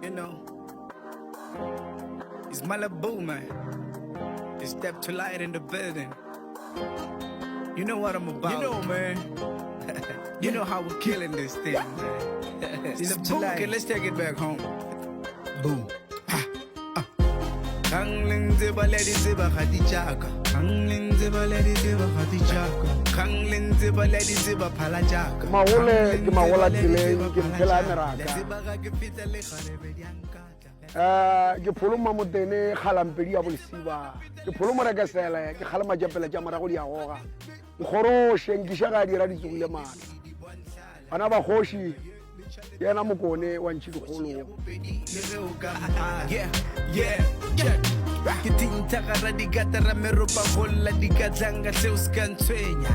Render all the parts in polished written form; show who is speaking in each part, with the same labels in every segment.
Speaker 1: You know, it's Malibu, man. It's step to light in the building. You know what I'm about. You know, man. you know how we're killing this thing, man. Step to light. Okay, let's take it back home. Boom. Kgang le ntse ba le di tseba ga di jaaka. Kgang le ntse ba le di tseba ga di jaaka. Kgang le ntse ba le di tseba phala jaaka.
Speaker 2: Magole ke magola tseleng ke mphela ya meraka. Um ke pholo mmamotene kgalampedi ya bolesiba ke pholo morekesele ke kgalema tša pele tša morago di a goga nkgoroše nkiša ga a dira di tsogile maatla bana ba kgoši yena mokone wa ntšhi dikgolo
Speaker 1: ke tintha gara dikatara meropa golla dikatlanga seo se ka ntshwenya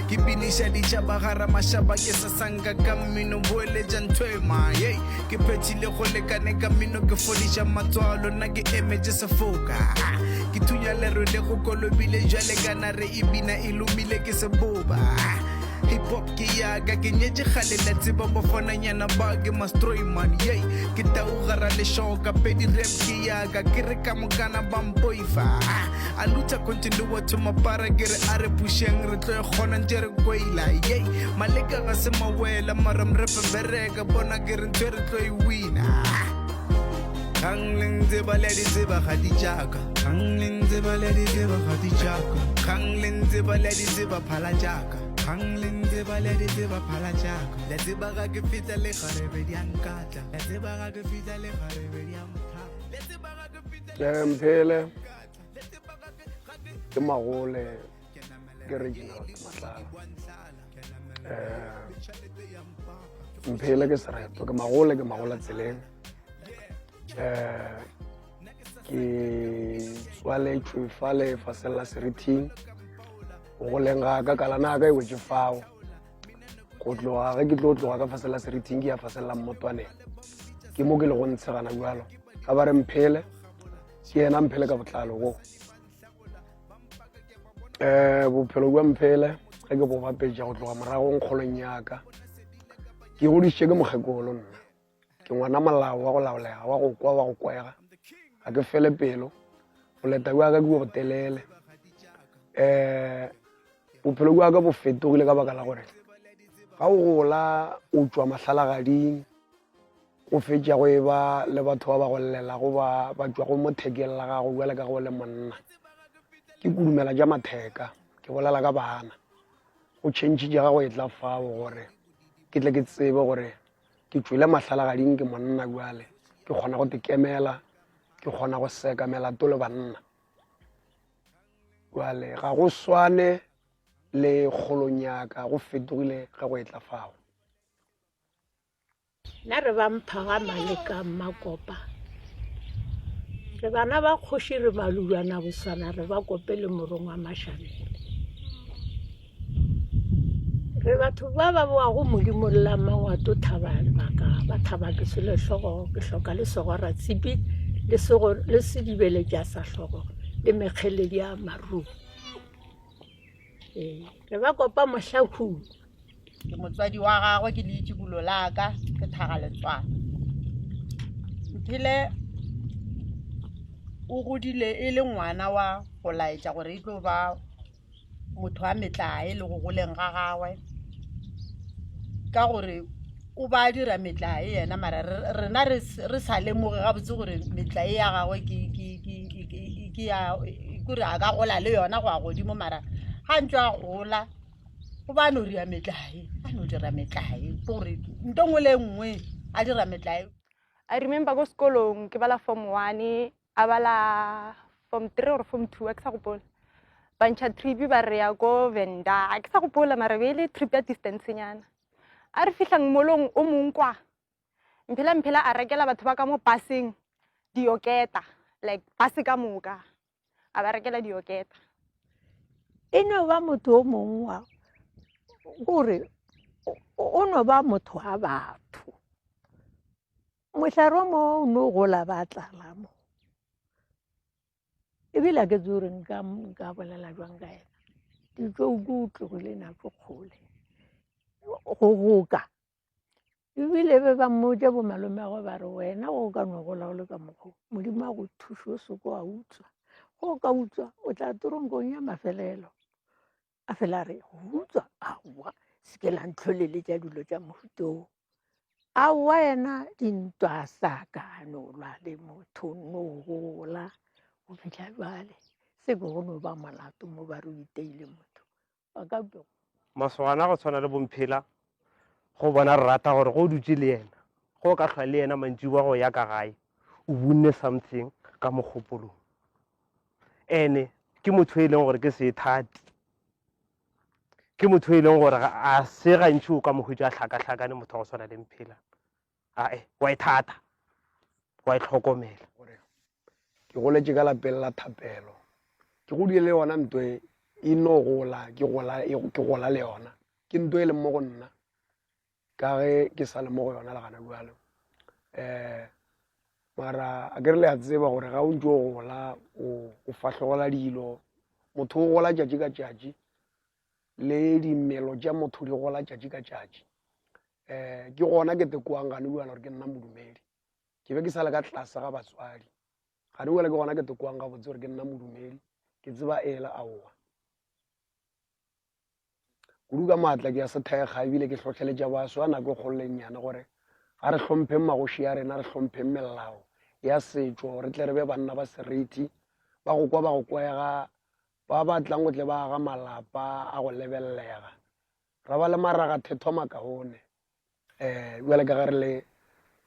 Speaker 1: ke biniša ditšhaba gara mašaba ke sa sanka ka mmino boeletša ntshwema ye ke phethile go lekane ka mmino ke fodiša matswalo nna ke emetše sefoka ke thunya lerole go kolobile jwale kana re e bina e lomile ke seboba Hip hop ke yaka ke nyetše kgale la tseba bafananyana ba ke mastroiman yey ke tau gara lešoka pedi rap ke yaka ke re ka mokana ba mpoifa a luta continue to mapara ke re a re pušeng re tlo e kgona ntše re kweila yey maleka ga se mawela mara mrepe bereka bona ke re ntho e re tlo e wina Kgang le ntse ba le di tseba ga di jaaka Kgang le ntse ba le di tseba ga di jaaka Kgang le ntse ba le di tseba phala jaaka Kgang le ntse ba le di tseba phala jaaka Le tseba ga ke fihla le kgarebe di a nkatla Le tseba ga ke fihla le kgarebe di a mpha Le tseba ga ke fihla
Speaker 2: Ke mphele ke magole ke Reginald Matlala um mphele ke sereto ke magole ke magola tseleng um ke tswaletšwe fale faseng la serithing go goleng ga ka kalana ka e wetše fao go tloga ge ke tlo tloga ka faseng la serithing ke ya faseng la mmotwaneng ke mo ke le go ntshegana jalo ga ba re mphele ke yena mphele ka botlalo go um bophelo bja mphele ge ke bo bapetša go tloga moragong kgolong yaka ke godišitše ke mokgekolo nna ke ngwana molao wa go laolega wa go kwa wa go kwega ga ke fele pelo boleta bja ka ke bo botelele um bophelo bja ka bo fetogile ka baka la gore ga o gola o tšwa mahlalagading o fetša go e ba le batho ba ba go llelago ba ba tšwago mo thekeng la gago bjale ka go le monna ke kudumela ja matheka ke bolela ka bana go tšhentšhitše ga go e tla fao gore ke tle ke tsebe gore ke tšwele mahlalagading ke monna bjale ke kgona go tekemela ke kgona go seka melato le banna bjale ga go swane le kgolong yaka go fetogile ge go etla fao
Speaker 3: Nna re ba mpha ga Maleka Mmakopa. Re bana ba kgoši re malulwana boswana re ba kope le morongwa Mashabela. Re batho ba ba boago Modimo lla mangwato thaba baka ba thaba ke sele hlogo ke hloka le segora tshipi le sego le sedibele tša sa hlogo le mekgeledi ya marumo. Ee, re ba kopa mohlakhumo.
Speaker 4: Ke motswadi wa gagwe ke leitšibulo la ka ke thaga letswalo. Mphele o godile e le ngwana wa go laetša gore e tlo ba motho wa metlae le go goleng ga gagwe ka gore o ba dira metlae yena mara rena re sa lemoge gabotse gore metlae ya gagwe ke ya kore a ka gola le yona go ya godimo mara ga ntse a gola o ba no dira metlae a no dira metlae gore nto nngwe le nngwe a dira metlae.
Speaker 5: I remember ko sekolong ke bala form 1 a bala form 3 or form 2 a ke sa gopola ba ntšha trip ba re ya ko Venda a ke sa gopola mara be e le trip ya distance nyana a re fihlang molong o mong kwa mphela mphela a rekela batho ba ka mo baseng dioketa like base ka moka a ba rekela dioketa
Speaker 3: e no ba motho o mongwe wa gore o no ba motho wa batho mohlare o mo o no gola ba tlala mo ebile a ke tse gore nka nka bolela jwang ka ena ditšouku o tlogile nako kgole go goka. Ebile be ba mmotša bomalomagwe ba re wena go ka no gola o le ka mokgo Modimo a go thuše o soko a utswa. Go ka utswa o tla toronkong ya mafelelo. A fela a re go utswa aowa se ke la ntlholeletša dilo tša mohuta o. Aowa yena dintwa a sa ka a no lwa le motho no gola go fihla bjale se ke go no ba molato mo ba re o iteile motho ba ka
Speaker 6: Masogana go tshwana le bomphela go bona re rata gore go dutše le yena go ka hlwa le yena mantšiboa go ya ka gae o bunne something ka mogopolong ene ke motho e leng gore ke seithati ke motho e leng gore a se gantši o ka mo hwetša a hlakahlakane motho wa go tshwana le mphela ae wa ithata wa itlhokomela
Speaker 2: ke goletše ka lapeng la thapelo ke godile le yona nto e e no gola ke gola e, ke gola le yona ke nto e leng mo go nna ka ge ke sa le mo go yona le gana bjalo um mara a ke re le a tseba gore ga o ntse o gola o fahlogola dilo motho o gola tšatši ka tšatši le dimelo tša motho di gola tšatši ka tšatši um ke gona ke tekoang gane bjala gore ke nna modumedi ke be ke sa le ka tlase ga batswadi gane bjala ke gona ke tekoang gabotse gore ke nna modumedi ke tseba ela aowa kudu ka maatla ke ya sethekga ebile ke hlohleletša baswa nako e kgolo le nnyane gore ga re hlompheng magoši ya rena re hlompheng melao ya setšo re tle re be banna ba seriti ba go kwa ba go kwega ba ba tlang go tle ba aga malapa a go lebelelega ra ba le maraga thetho makaone um bjale ka ge re le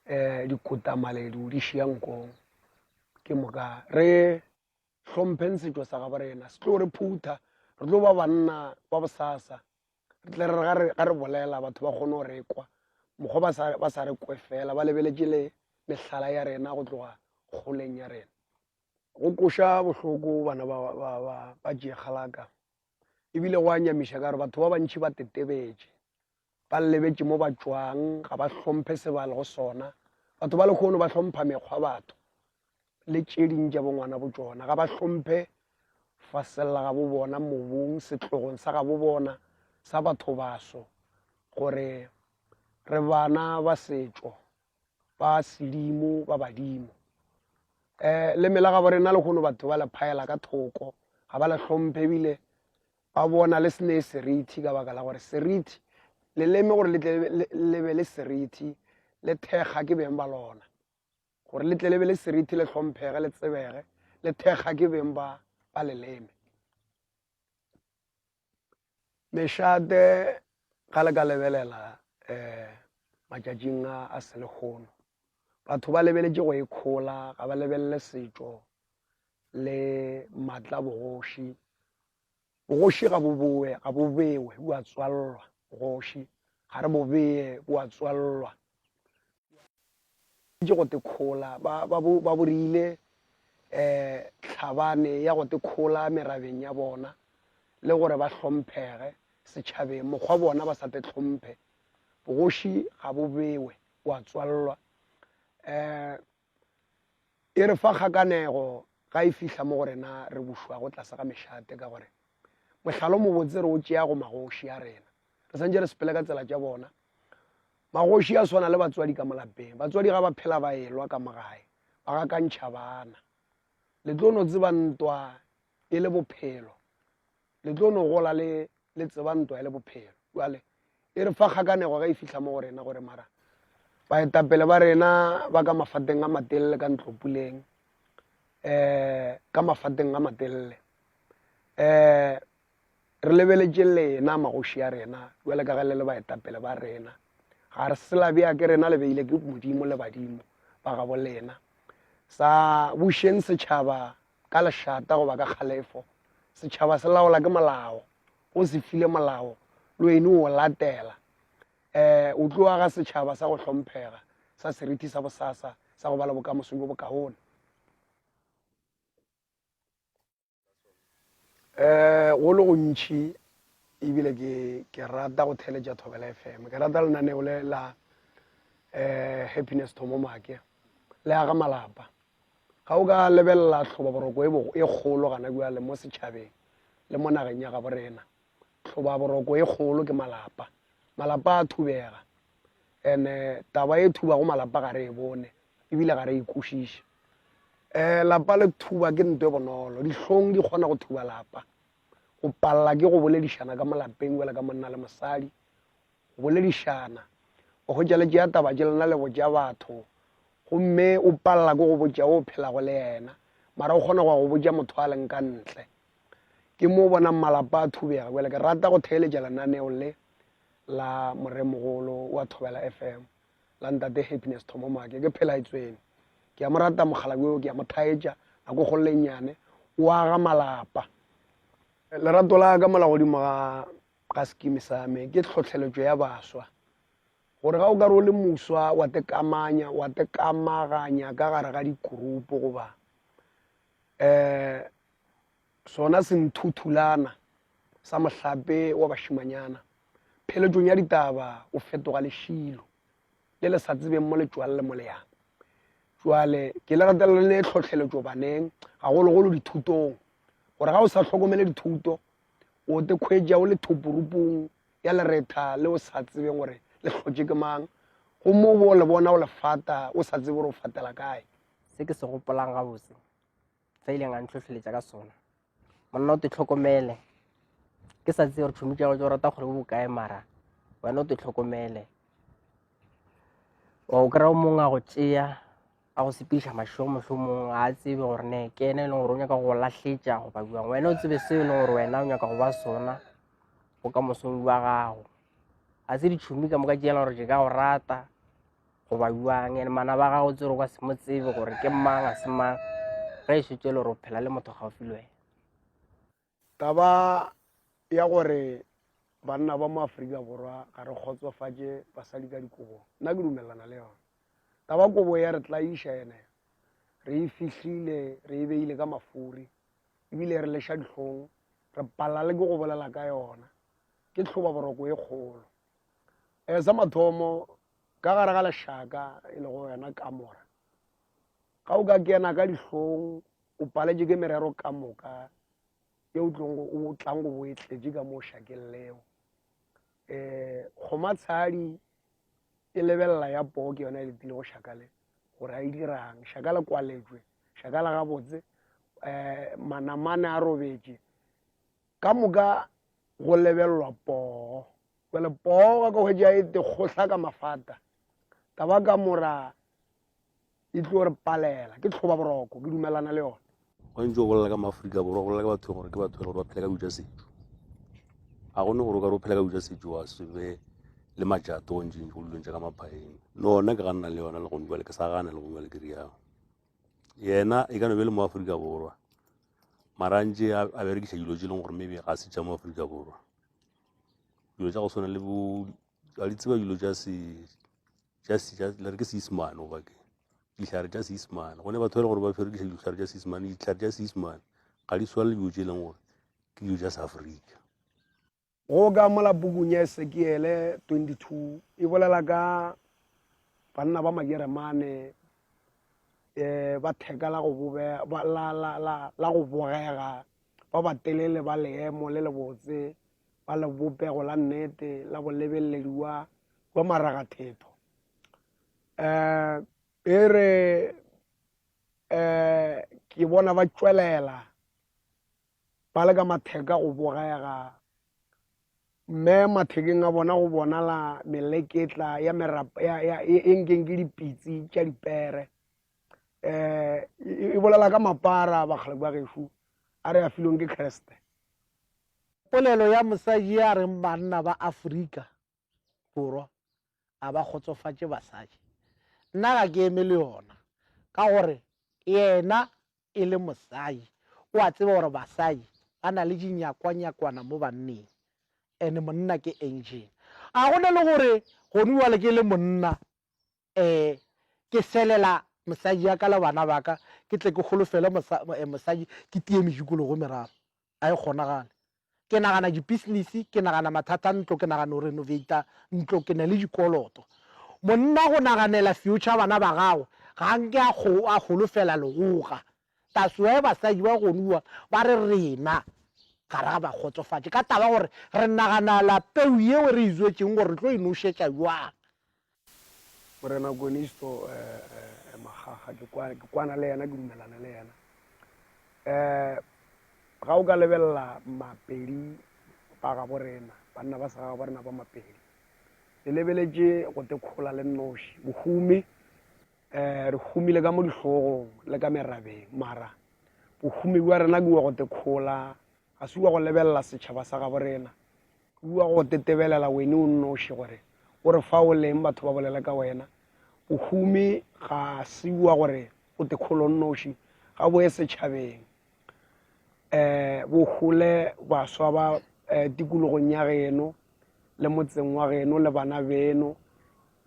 Speaker 2: um dikotamaledu di šia nkong ke moka re hlompheng setšo sa gabo rena se tlo re phutha re tlo ba banna ba bosasa re tle re ga re bolela batho ba kgone go re kwa mokgwa ba sa re kwe fela ba lebeletše le mehlala ya rena go tloga kgoleng ya rena go koša bohloko bana ba ba ba ba tšegalaka ebile go a nyamiša ka gore batho ba bantši ba tetebetše ba lebetše mo ba tšwang ga ba hlomphe se ba lego sona batho ba lekgono ba hlompha mekgwa batho le tše ding tša bongwana bo tšona ga ba hlomphe fasella ga bo bona mobung setlogong sa ga bo bona sa batho baso gore re bana ba setšo ba sedimo ba badimo um leme la gabo rena lekgono batho ba le phaela ka thoko ga ba le hlomphe ebile ba bona le se ne seriti ka baka la gore seriti leleme gore le tle le be le seriti le thekga ke beng ba lona gore le tle le be le seriti le hlomphege le tsebege le thekga ke beng ba ba leleme mešate ga le ka lebelela um matšatšing a a selehono batho ba lebeletše go ikhola ga ba lebelele setšo le maatla bogoši Bogoši ga bo boe, ga bo bewe, bo a tswallwa. Bogoši ga re bo bee, bo a tswallwa. Ke go te khola, ba, ba bo, ba bo rile um tlhabane ya go te khola merabeng ya bona, le gore ba hlomphege setšhabeng, mokgwa bona ba sa te hlomphe. Bogoši ga bo bewe, bo a tswallwa. Um E re fa kgakanego ga e fihla mo go rena re bušwago tlase ga mešate, ka gore mohlala o mobotse re o tšea go magoši a rena. Re santše re sepele ka tsela tša bona. Magoši a swana le batswadi ka mo lapeng. Batswadi ga ba phela ba elwa ka mo gae, ba gakantšha bana. Le tlo no tseba ntwa e le bophelo. Le tlo no gola le le tseba ntwa e le bophelo. Bjale e re fa kgakanego ge e fihla mo go rena gore mara baetapele ba rena ba ka mafateng a matelele ka ntlopuleng um ka mafateng a matelele um re lebeletše lena magoši a rena bjale ka ge le le baetapele ba rena ga re se la bea ke rena le beile ke modimo le badimo ba gabo lena sa bušeng setšhaba ka lešata goba ka kgalefo setšhaba se laola ke molao o se file molao le wene o latela um o tlo aga setšhaba sa go hlomphega sa seriti sa bosasa sa go ba le bokamoso bjo bokaone um go le gontši ebile ke ke rata go theletša thobela fm ke rata lenaneo le la um happiness thomo make le aga malapa Ga o ka lebelela tlhobaboroko e, e kgolo gana bjale mo setšhabeng le mo nageng ya gabo rena, tlhobaboroko e kgolo ke malapa. Malapa a thubega. Ene taba e thubago malapa ga re e bone ebile ga re e kwešiše. Um lapa le thuba ke nto e bonolo, dihlong di kgona go thuba lapa. Go palela ke go boledišana ka mo lapeng bjalo ka monna le mosadi, go boledišana. O hwetša le tšea taba tše lena le botša batho gomme o palela ke go botša o phelago le yena, mara o kgona go ya go botša motho a leng ka ntle. Ke mo o bonang malapa a thubega. Bjale ke rata go theeletša lenaneo le la moremogolo wa Thobela FM la ntate Happiness Thomo Make. Ke phela etswene. Ke a mo rata mokgalabje yo, ke a mo thaetša nako e kgolo le e nnyane. O aga malapa. Lerato la ka mola godimo ga ga sekimi sa me ke tlhohleletšo ya baswa gore ga o ka re o le moswa wa te kamanya wa te kamaganya ka gare ga dikurupu goba um sona senthuthulana sa mohlape wa bašimanyana pheletšong ya ditaba o fetoga lešilo le le sa tsebeng mo le tšwang le mo le yang jwale ke le ratela le ne tlhohleletšo baneng gagologolo dithutong gore ga o sa hlokomele dithuto o te khwetša o le thopurupung ya leretha le o sa tsebeng gore le hlotše ke mang gomme o bo o le bona o le fata o sa tsebe gore o fatela kae
Speaker 7: Se ke se gopolang gabotse se ileng a ntlhohleletša ka sona monna o te tlhokomele ke sa tsebe gore tšhomi tša gago tša go rata kgwebo bokae mara wena o te tlhokomele o kry-a o mongwe a go tšea a go sepediša mašego mohlomong ga a tsebe gore ne ke ene e leng gore o nyaka go lahletša goba jang wena o tsebe seo e leng gore wena o nyaka go ba sona bokamosong bja gago ga se ditšhomi ka moka tšeela gore ke ka go rata goba jang ene mana ba gago tsere o ka se mo tsebe gore ke mang ga se mang ge e šetse e le gore o phela le motho gaufi le wena.
Speaker 2: Taba ya gore banna ba mo Afrika Borwa ga re kgotsofatše basadi ka dikobo, nna ke dumelelana le yona. Taba kobo ya re tlaiša ene re e fihlile re e beile ka mafuri ebile re leša dihlong re palela le ke go bolela ka yona ke tlhoba boroko e kgolo. Um sa mathomo ka gare ga lešaka e lego yona kamora ga o ka kena ka dihlong o paletše ke merero ka moka ye o tlong o tlang go bo e tletše ka mo šakeng leo um kgoma tshadi e lebelela ya poo ke yona e letilego šaka le gore a e dirang šaka le kwaletšwe šaka la gabotse um manamane a robetše ka moka go lebelelwa poo Jale poo ga ka hwetša e te kgohla ka mafata taba ka mora e tlo re palela ke tlhoba boroko ke dumelana le yona.
Speaker 8: Wa ntse o bolela ka maAfrika Borwa, o bolela ka batho gore ke batho gore ba phela ka dijo tša setšo. Ga gone gore o ka re o phela ka dijo tša setšo wa se be le matšato go ntšintši go dilong tša ka maphaeng. No nna ke ganna le yona le gone jwale ke sa gana le gone jwale ke rialo. Yena e ka no be le mo Afrika Borwa mara ntše a berekiša dilo tše e leng gore maybe ga se tša mo Afrika Borwa. Dilo tša go swana le bo a di tseba dilo tša se tša se tša le re ke Seisemane goba ke dihlare tša Seisemane. Go ne batho ba e le gore ba berekiša dihlare tša Seisemane, dihlare tša Seisemane ga di swane le dilo tše e leng gore ke dilo tša Seafrika.
Speaker 2: Go ka mola pukung ya Esekiele 22 e bolela ka banna ba Majeremane um ba theka la go bobega, la, la, la, la go bogega, ba batelele ba leemo le lebotse, ba lebopego la nnete la bolebeledi wa, wa maragathetho. Um e re um ke bona ba tšwelela ba le ka matheka go bogega, mme mathekeng a bona go bonala meleketla ya merapa ya, ya, e, e nkeng ke dipitsi tša dipere. Um e bolela ka mapara bakgalako ba gešo a re a filweng ke Kriste.
Speaker 9: Polelo ya mosadi ya reng banna ba Afrika Borwa a ba kgotsofatše basadi, nna ga ke eme le yona ka gore yena e le mosadi o a tseba gore basadi ba na le dinyakwanyakwana mo banneng and monna ke engine. A go na le gore gone bjale ke le monna um ke selela mosadi ya ka le bana ba ka ke tle ke holofele mosadi ke tie mejikologo meraro? A e kgonagale. Ke nagana dipisinisi, ke nagana mathata a ntlo, ke nagana go renovata ntlo, ke na le dikoloto. Monna go naganela future bana ba gagwe ga nke a a holofela legoga. That's why basadi ba goniwa ba re rena ga ra ba kgotsofatše ka taba gore re naganala peu yeo re e tswetšeng gore re tlo e nošetša bjang.
Speaker 2: Morena Konisto eh, eh, Makgakga ke kwana, ke kwana le yena ke dumelana le yena eh ga o ka lebelela mapedi ba gabo rena banna ba segagabo rena ba mapedi le lebeletše go te khola le nnoši bohumi eh re humile ka mo dihlogong le ka merabeng mara bohumi bja rena ke wa go te khola ga se wa go lebelela setšhaba sa gabo rena ke wa go tetebelela wene o nnoši gore o re fa o leng batho ba bolela ka wena bohumi ga se wa gore o te kholo nnoši ga boye setšhabeng um bo hole baswa ba um tikologong ya geno le motseng wa geno le bana beno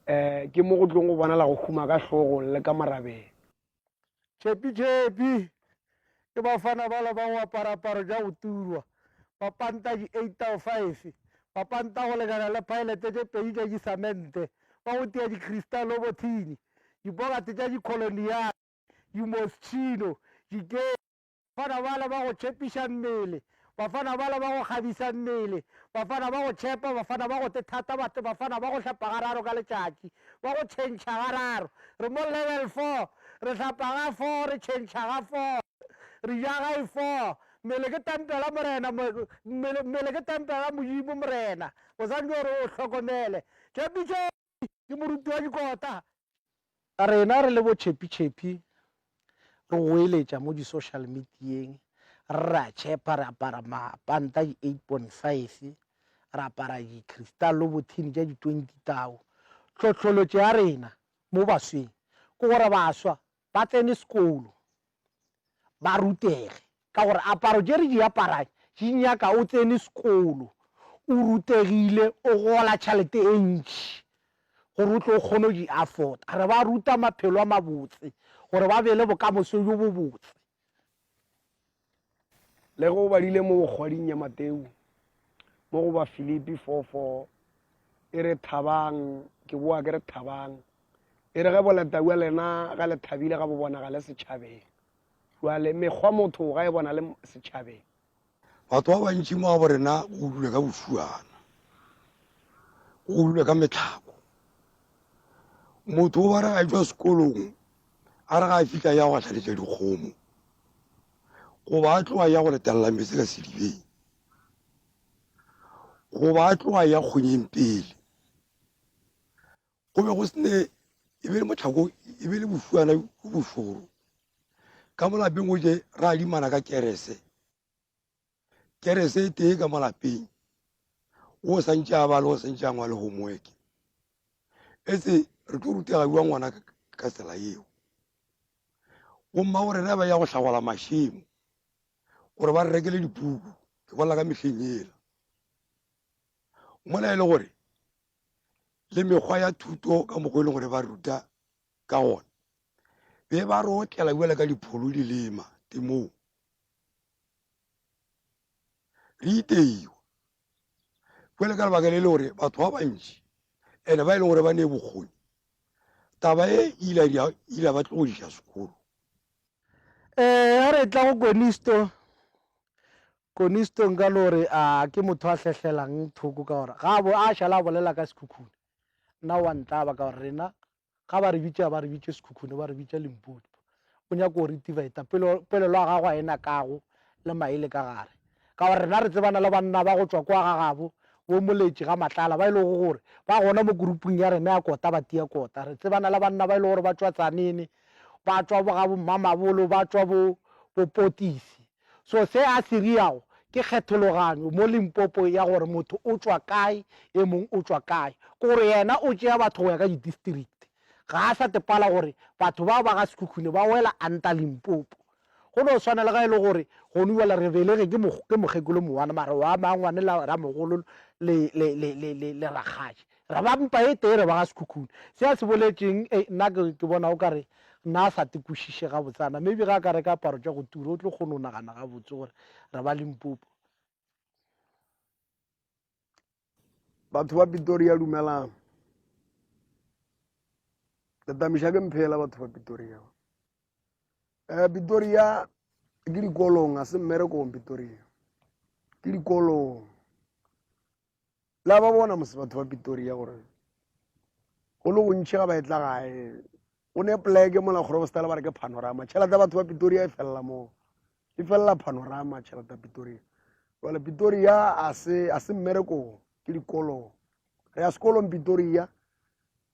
Speaker 2: um ke mo go tlong go bonala go huma ka hlogong le ka morabeng
Speaker 9: Tšhepi tšhepi ke bafana bala ba go apara aparo tša go turwa, ba panta di 8-5, ba panta go lekana le phaelete tše pedi tša disamente, ba go tia di-crystal bothini, dibokate tša di-colonial, di-moschino, di-gay. Bafana bala ba go tšhepiša mmele, bafana bala ba go kgabisa mmele, bafana ba go tšhepa, bafana ba go tethata batho, bafana ba go hlapa gararo ka letšatši, ba go tšhentšha gararo. Re mo level four, re hlapa ga four, re tšhentšha ga four, re ja ga e four. Mmele ke tempela Morena, mmele, mmele ke tempela Modimo Morena. O santše o re o hlokomele. Tšhepišo ke moruti wa dikota. Rena re le bo Tšhepi Tšhepi re goeletša mo di-social media-eng re re a tšhepa re apara mapanta di 8.5 re apara di-crystal bothini tša di-20 tao. Tlhohleletšo ya rena mo basweng ke gore baswa ba tsene sekolo ba rutege ka gore aparo tše re di aparang di nyaka o tsene sekolo o rutegile o gola tšhelete e ntši gore o tlo o kgone go di afforda. Re ba ruta maphelo a mabotse gore ba be le bokamoso bjo bobotse.
Speaker 2: Le ge o badile mo bokgwading ya Mateo, mo go Bafilipi 4:4, e re thabang, ke boa ke re thabang. E re ge boleta bja lena ga le thabile ga bo bonagale setšhabeng. Jwale mekgwa motho ga e bonale setšhabeng.
Speaker 10: Batho ba bantši mo gabo rena go dula ka bošuana, go dula ka metlhako. Motho o ba re ga tšwa sekolong a re ga a fihla ya go hlaletša dikgomo goba a tloga ya go letelela meetse ka sedibeng goba a tloga ya kgonyeng pele. Go be go sene e be le motlhako e be le bošuana bo bošoro. Ka mo lapeng go je re adimana ka kerese. Kerese e tee ka mo lapeng. O santše a bale o santše a ngwale homework. Etse re tlo rutega bjang ngwana ka tsela yeo. Bomma rena ba ya go hlagola mašemo gore ba re rekele dipuku ke bolela ka mehleng yela. Mola e le gore le mekgwa ya thuto ka mokgwa e leng gore ba ruta ka gona be ba re otlela bjale ka dipholo di lema temong re iteiwa jale ka lebaka le le gore batho ba bantši ene ba e leng gore ba ne bokgoni taba e ile ile ba tlogodiša sekolo
Speaker 9: um re tla go konisto Konisto nka no re a ke motho a hlehlelang thoko ka gore ga a šala a bolela ka Sekhukhune nna wa ntlaba ka gore rena ga ba re bitša ba re bitše Sekhukhune ba re bitša Limpopo. O nyaka go re tivaeta polelo ya gagwe ga e na kago le maele ka gare ka gore rena re tsebana le banna ba go tšwa kwa ga gabo bo Moletši ga Matlala ba e lego gore ba gona mo kurupung ya rena ya kota ba tia kota. Re tsebana le banna ba e lego gore ba tšwa Tzaneen ba tšwa bo ga bo Mmamabolo ba tšwa bo bo Potisi. So se a se riago ke kgethologanyo mo Limpopo ya gore motho o tšwa kae e mong o tšwa kae. Ke gore yena o tšea batho go ya ka di-district. Ga a sa tepala gore batho bao ba ga Sekhukhune ba wela under Limpopo. Go no swana le ga e le gore gone bjale re belege ke ke mokgekolo mowana mara wa mangwane la ramogolo le le le le le le rakgadi. Re ba mpa e tee re ba ga Sekhukhune. Se a se boletšeng ei nna ke ke bona o ka re nna a sa te kwešiše gabotsana. Maybe ge a ka reka aparo tša go tura o tlo kgona go nagana gabotse gore re ba Limpopo.
Speaker 2: Batho ba Pitoria dumelang. Le tamiša ke mphela batho ba Pitoria. Eh, Pitoria ke dikolong a se mmerekong Pitoria. Ke dikolong. La ba bona mose batho ba Pitoria gore go Go le gontši ga ba etla gae go ne poleke mola Kgorobostal ba re ke Panorama. Tšhelete ya batho ba Pretoria e felela moo. E felela Panorama tšhelete ya Pretoria. Jwale Pretoria a se a se mmerekong, ke dikolong. Re ya sekolong Pretoria,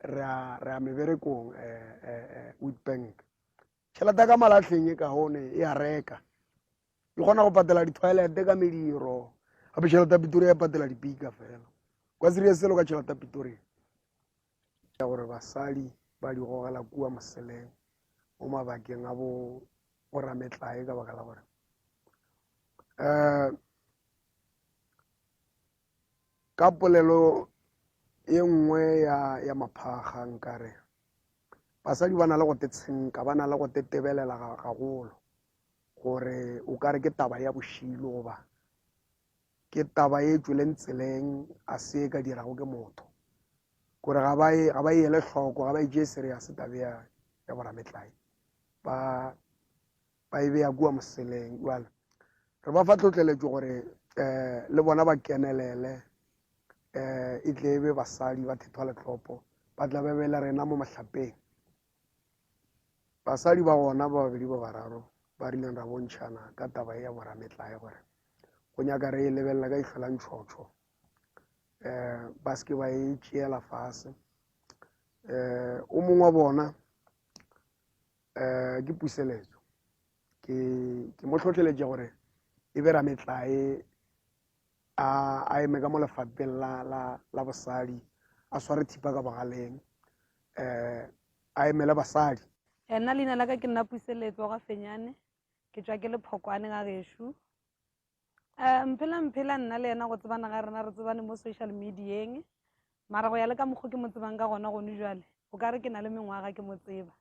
Speaker 2: re ya re ya meberekong eh, eh, eh, Witbank. Tšhelete ya ka malahleng e kaone e a reka. E kgona go patela di-toilet ka mediro. Gape tšhelete ya Pretoria e patela dipika fela. Kwa serious selo ka tšhelete ya Pretoria. Ya gore basadi ba di gogela kua moseleng mo mabakeng a bo borametlae ka baka la gore um ka polelo ye nngwe ya ya maphakga nkare basadi ba na le go tetshenka ba na le go tetebelela gagolo gore o ka re ke taba ya bošilo goba ke taba e tšweleng tseleng a se e ka dirago ke motho kore ga ba e, ga ba e ele hloko ga ba e tšee serious tabe ya ya borametlae ba ba e beya kua moseleng jale re ba fa tlotleletšo gore um le bona ba kenelele um e tle e be basadi ba thethwa letlopo ba tla be be le rena mo mohlapeng basadi ba gona ba babedi ba bararo ba rileng ra bontšhana ka taba ya borametlae gore go nyaka re e lebelela ka ihlo la ntšhotšho um ba se ke ba e tšeela fase um o mongwe wa bona um ke puseletso ke ke mo hlohleletše gore e be rametlae a a eme ka mo lefapheng la la la bosadi a sware thipa ka bogaleng um a emele basadi
Speaker 11: nna leina la ka ke nna puseletso ga fenyane ke tšwa ke le phokwane ga gešo um mphela mphela nna le yena go tsebana ga rena re tsebane mo social medieng mara go ya le ka mokgwa ke mo tsebang ka gona gone jwale o ka re ke na le mengwaga ke mo tseba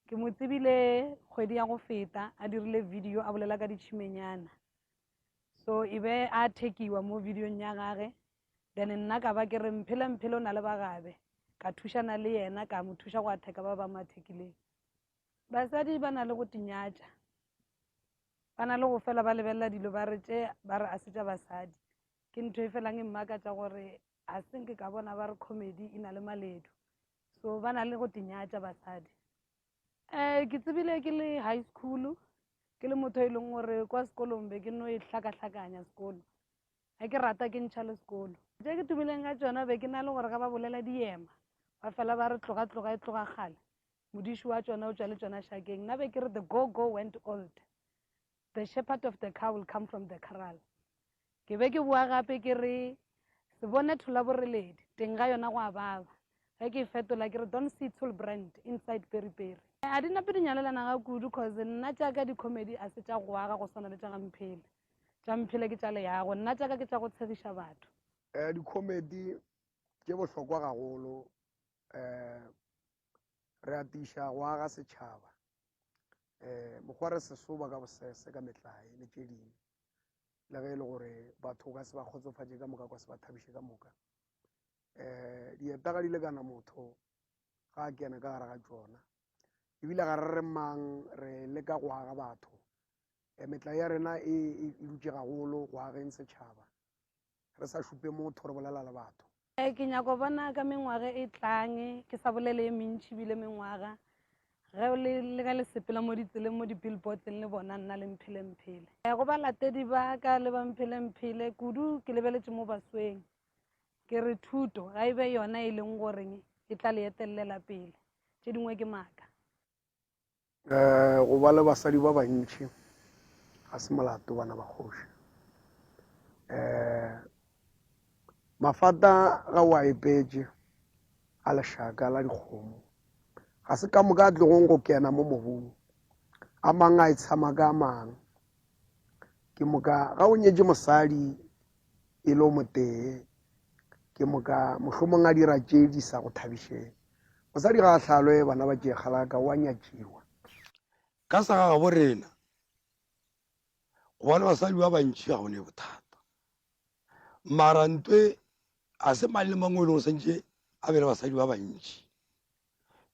Speaker 11: ke mo tsebile kgwedi ya go feta a dirile video a bolela ka ditšhimenyana so e be a thekiwa mo videong ya gage then nna ka ba ke re mphele mphele o na le bagabe ka thušana le yena ka mo thuša go atheka ba ba mo athekileng basadi ba na le go tinyatša ba na le go fela ba lebelela dilo ba re tše ba re a se tša basadi ke ntho e felang e mmakatša gore a se nke ka bona ba re comedy e na le maledu so ba na le go tinyatša basadi um ke tsebile ke le high school ke le motho e leng gore kwa sekolong be ke no e hlakahlakanya sekolo ge ke rata ke ntšha le sekolo tše ke tumileng ka tšona be ke na le gore ga ba bolela diema ba fela ba re tloga tloga e tloga kgale modiši wa tšona o tšwa le tšona šakeng nna be ke re the go go went old the shepherd of the car will come from the corral ke be ke boa gape ke re se bone thola boreledi teng ga yona go a baba ge ke e fetola ke re don't see tool brand inside peri peri a di nape di nyalelana ga kudu cause nna tša ka di-comedy a se tša go aga go swana le tša ga mphele tša mphele ke tša leago nna tša ka ke tša go tshegiša batho
Speaker 2: um di-comedy tše bohlokwa gagolo um re atiša go aga setšhaba um mokgwa re sesoba ka bosese ka metlae le tše dingwe le ge e le gore batho ka se ba kgotsofatše ka moka kwa se ba thabiše ka moka um dieta ga di lekana motho ga a kena ka gare ga tšona ebile ga re re mang re leka go aga batho um metlae ya rena e, e, e dutše gagolo go ageng setšhaba re sa šupe motho re bolela le batho
Speaker 11: Eh, ke nyako bona ka mengwaga e tlang ke sa bolele e mentšhi bile mengwaga ge le le ge le sepela mo ditseleng mo di-billboardseng le bona nna le mphele mphele eh, go balatedi ba ka le ba mphele mphele kudu ke lebeletše mo basweng ke re thuto ga e be yona e leng goreng e tla le etelela pele tše dingwe ke maaka
Speaker 2: um go ba le basadi ba bantši ga se molato bana ba kgoši um mafata ga o a epetše a lešaka la dikgomo ga se ka moka a tlogong go kena mo mobung a mang a itshama ka a mang ke moka ga o nyetše mosadi e le o motee ke moka mohlomong a dira tše di sa go thabišeng mosadi ga a hlalwe bana ba tšee kgalaka o a nyatšiwa
Speaker 10: ka sa ga gabo rena gobane basadi ba bantši ga go ne bothata mara ntwe a se mang le mang o e leng gore santše a be le basadi ba bantši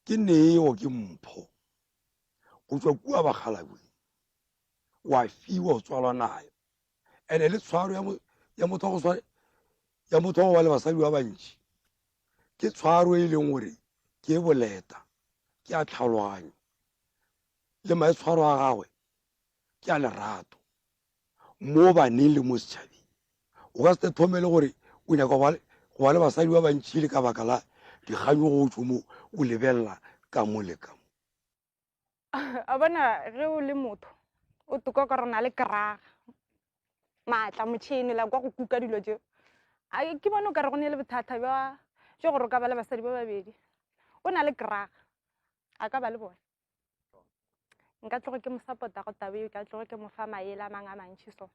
Speaker 10: ke neo ke mpho go tšwa kua bakgalabwe wa fiwa o tswalwa nayo ene le tshwaro ya motho wa go ba le basadi ba bantši ke tshwaro e leng gore ke e boleta, ke a tlhaologanyo, le maitshwaro a gagwe ke a lerato mo baneng le mo setšhabeng. O ka se thome le gore o nyaka go ba le basadi ba bantši le ka baka la dikganyogo tšo mo o lebelela ka mo le ka mo.
Speaker 5: A bona ge o le motho o toka ka rona le kraga maatla motšhene la kwa go kuka dilo tšeo a ke bone o ka re go ne le bothata bja jo gore o ka ba le basadi ba babedi o na le kraga a ka ba le bone nka tloge ke mo support-a go taba eo ka tloge ke mo fa maele a mangwe a mantši so.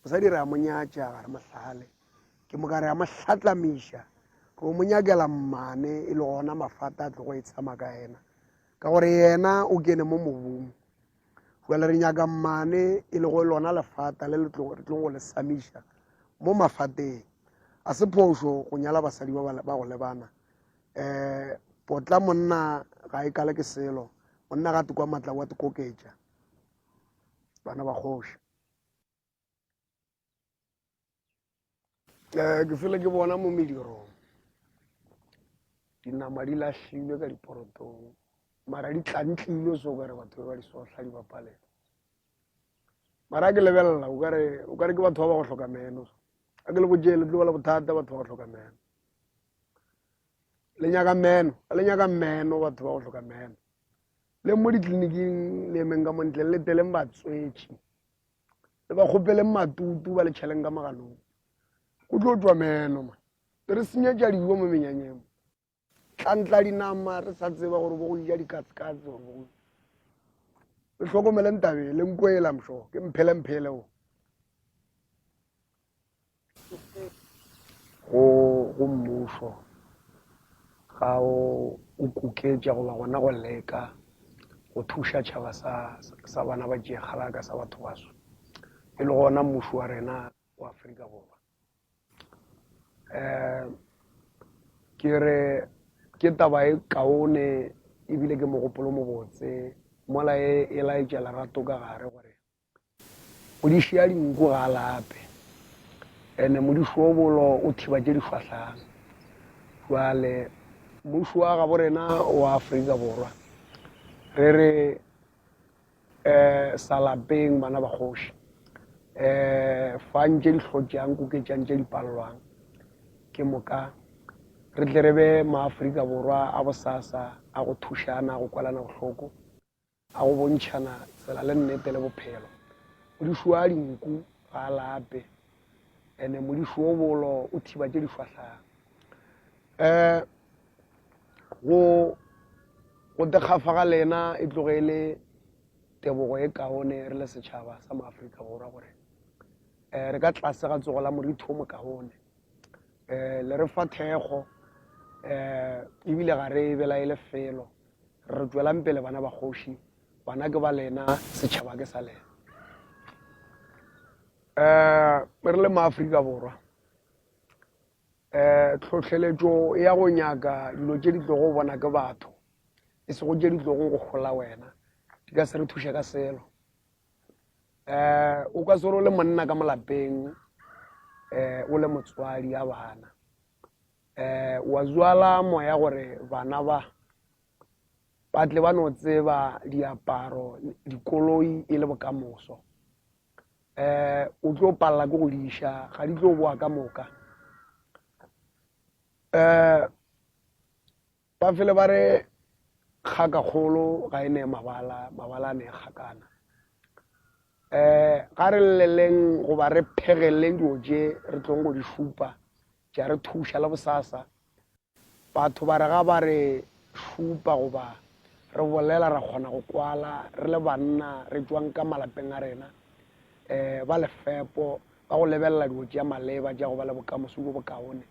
Speaker 2: Mosadi re a mo nyatša ga re mo hlale, ke moka re a mo hlatlamiša re o mo nyakela mmane e le gona mafata a tlogo e tshama ka yena ka gore yena o kene mo mobung. Jale re nyaka mmane e lego lona lefata le le tlong go le samiša mo mafateng. A se phošo go nyala basadi ba ba go lebana. Um potla monna ga e kale ke selo, monna ga tekwa matla wa tekoketša bana ba kgoši. Um ke fele ke bona mo medirong dinama di lahlilwe ka diporotong mara di tlantlilwe so kare batho ba ba di sohla di bapalela mara ke lebelela o kare o kare ke batho ba ba go hloka meno a ke le botše le tlo ba le bothata batho ba go hloka meno le nyaka meno le nyaka meno batho ba go hloka meno le mo ditleliniking le emeng ka montle le teleng batswetši le ba kgopeleng matutu ba le tšheleng ka mogalong go tlo tšwa meno ma re senyetša dijo mo menyanyeng tlantla dinama re sa tseba gore bo go ja dikatsekatse gore bo le hlokomeleng tabe le nkwela mšo ke mphele mphele o go go mmušo ga o o kuketša goba gona go leka go thuša tšhaba sa sa bana ba tšeekgalaka sa batho baso e le gona mmušo wa rena wa Afrika Borwa um ke re ke taba e kaone ebile ke mogopolo mobotse mola e e laetša lerato ka gare gore modiši ya dinku ga a lape ene modiši o bolo o thiba tše di šwahlang jwale mmušo wa gabo rena wa Afrika Borwa re re um sa lapeng bana ba kgoši um fang tše di hlotšang koketšang tše di palelwang ke moka re tle re be maafrika borwa a bosasa a go thušana go kwalana bohloko a go bontšhana tsela le nnete le bophelo modiši wa dinku ga a lape ene modiši o bolo o thiba tše di šwahlang um go go tekgafa ga lena e tloge e le tebogo e kaone re le setšhaba sa maafrika borwa gore um re ka tlase ga tsogo la morithi o mokaone um le re fa thekgo um ebile ga re e belaele felo re tšwelang pele bana ba kgoši bana ke ba lena setšhaba ke sa lena um re le maafrika borwa um tlhohleletšo ya go nyaka dilo tše di tlogo bona ke batho e sego tše di tlogo go hola wena di ka se re thuše ka selo um o ka se re o le monna ka molapeng um o le motswadi ya bana um wa zwala moya gore bana ba ba tle ba no tseba diaparo dikoloi e le bokamoso um o tlo palela ke go di iša ga di tlo boa ka moka um ba fele ba re kgaka kgolo ga e ne mabala mabala a ne kgakana um ga re lleleng goba re phegeleleng dilo tše re tlong go di šupa tša re thuša le bosasa Batho ba re ga ba re šupa goba re bolela ra kgona go kwala re le banna re tšwang ka malapeng a rena um ba lefepo ba go lebelela dilo tša maleba tša go ba le bokamoso bjo bokaone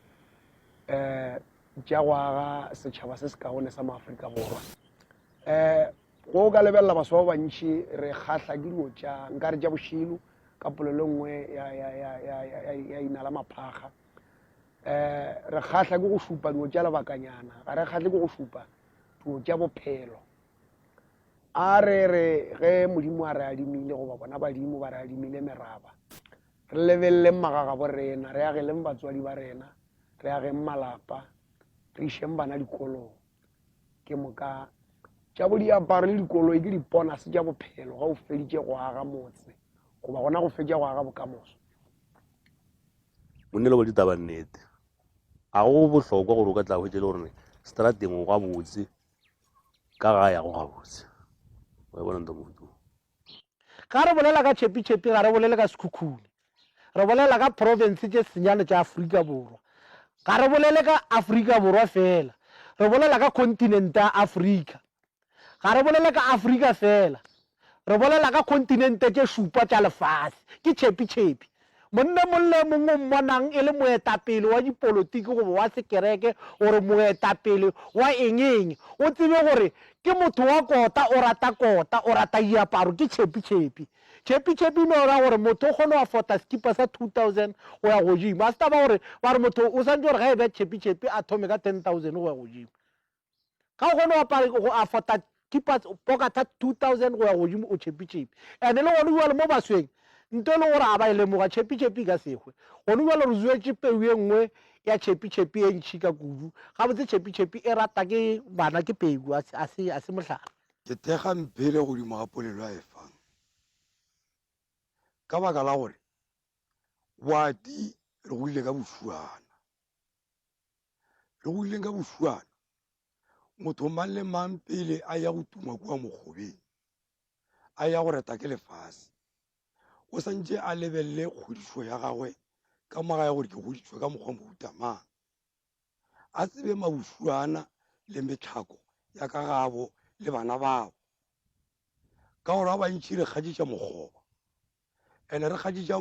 Speaker 2: um tša go aga setšhaba se se kaone sa maafrika borwa um go ka lebelela baswa ba bantši re kgahla ke dilo tša nka re tša bošilo ka polelo e nngwe ya ina la maphakga um re kgahla ke go šupa dilo tša lebakanyana ga re kgahle ke go šupa dilo tša bophelo a re re ge modimo a re adimile goba bona badimo ba re adimile meraba re lebeleleng magagabo rena re ageleng batswadi ba rena. Re ageng malapa, re išeng bana dikolong. Ke moka tša bo diaparo le dikoloi ke diponase tša bophelo ga o feditše go aga motse goba gona go fetša go aga bokamoso.
Speaker 8: Monna le boletše taba nnete. Ga go bohlokwa gore o ka tla hwetša e le gore strateng o gabotse ka gae ga go gabotse. Wa e bona nto mohuta wo.
Speaker 9: Ga re bolela ka tšhepitšhepi ga re bolele ka Sekhukhune. Re bolela ka profense tše senyane tša Afrika Borwa. Ga re bolele ka Afrika Borwa feela, re bolela ka kontinente ya Afrika. Ga re bolele ka Afrika feela, re bolela ka kontinente tše šupa tša lefase. Ke tšhepitšhepi. Monna mong le mong o mmonang e le moetapele wa dipolotiki goba wa sekereke gore moetapele wa eng eng, o tsebe gore ke motho wa kota, o rata kota, o rata diaparo, ke tšhepi-tšhepi. Tšhepi-tšhepi e no ra gore motho o kgone go afota sekipa sa 2000 go ya godimo. A se taba gore ba re motho o swanetše gore ge e be tšhepi-tšhepi a thome ka 10000 go ya godimo. Ga o kgone go apara go afota kipa pokatha 2000 go ya godimo o tšhepi-tšhepi. And le gone bjale mo basweng nto e leng gore a ba e lemoga tšhepi-tšhepi e ka se hwe. Gone bjale re zuetše peu ye nngwe ya tšhepi-tšhepi e ntšhi ka kudu. Gabotse tšhepi-tšhepi e rata ke bana ke peu a se a se mohlare.
Speaker 10: Ke thekga Mphele godimo ga polelo a e fang ka baka la gore boati re godile ka bošuana. Re godileng ka bošuana, motho mang le mang pele a ya go tuma kua mokgobeng, a ya go reta ke lefase, o santše a lebelele kgodišo ya gagwe ka mo gae gore ke godišwe ka mokgwa mohuta mang. A tsebe mabošuana le metlhako ya ka gabo le bana babo. Ka gore ba bantši re kgatšiša mokgoba, ene re kgatšiša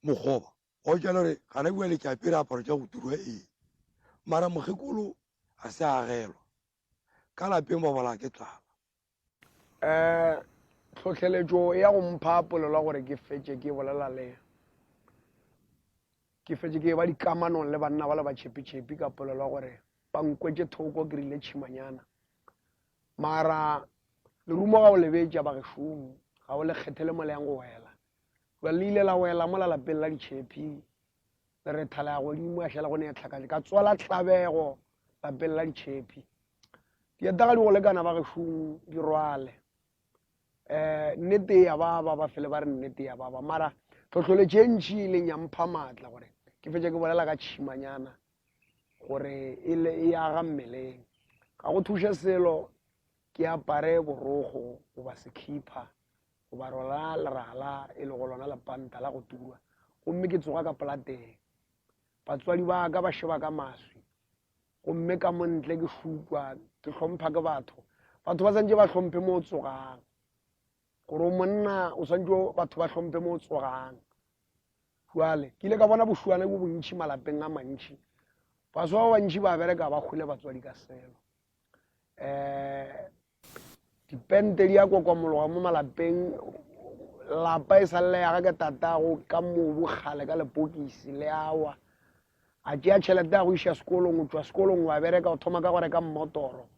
Speaker 10: mokgoba Go tšwela gore gana bjale ke apere aparo tša go turwa ee, mara mokgekolo a se agelwa. Ka lapeng ba bolaya ke tlala.
Speaker 2: Um tlhohleletšo ya go mpha polelo ya gore ke fetše ke bolela le ke fetše ke ba dikamanong le banna ba le ba tšhepitšhepi ka polelo ya gore ba nkwetše thoko ke rile tšhimanyana mara lerumo ga o lebetša bagešong ga o le kgethele mo le yang go wela Bjale le ile la wela mola lapeng la ditšhephi, le re thala ya godimo ya šala go ne tlhakatše ka tswala tlabego lapeng la ditšhephi. Dieta ga di go lekana ba gešong di rwale. Eh nnete ya ba ba ba fele ba re nnete ya ba ba mara tlhohloletše e ntši e leng ya mpha maatla gore ke fetše ke bolela ka tšhimanyana gore e le e aga mmeleng. Ga go thuše selo ke apare borogo goba sekhipha goba rona lerala e lego lona lepanta la go turwa gomme ke tsoga ka polateng batswadi ba ka ba šeba ka maswi gomme ka mo ntle ke šupwa ke hlompha ke batho batho ba santse ba hlomphe mo o tsogang gore o monna o swantse batho ba hlomphe mo o tsogang jale ke ile ka bona bošuana bo bontšhi malapeng a mantšhi baswa ba bantšhi ba bereka ba kgole batswadi ka selo um dipente di ya kokomologa mo malapeng lapa e sa le ya ga ke tatago ka mobu kgale ka lepokisi le awa a tšea tšhelete ya go iša sekolong o tšwa sekolong wa bereka o thoma ka go reka mmotoro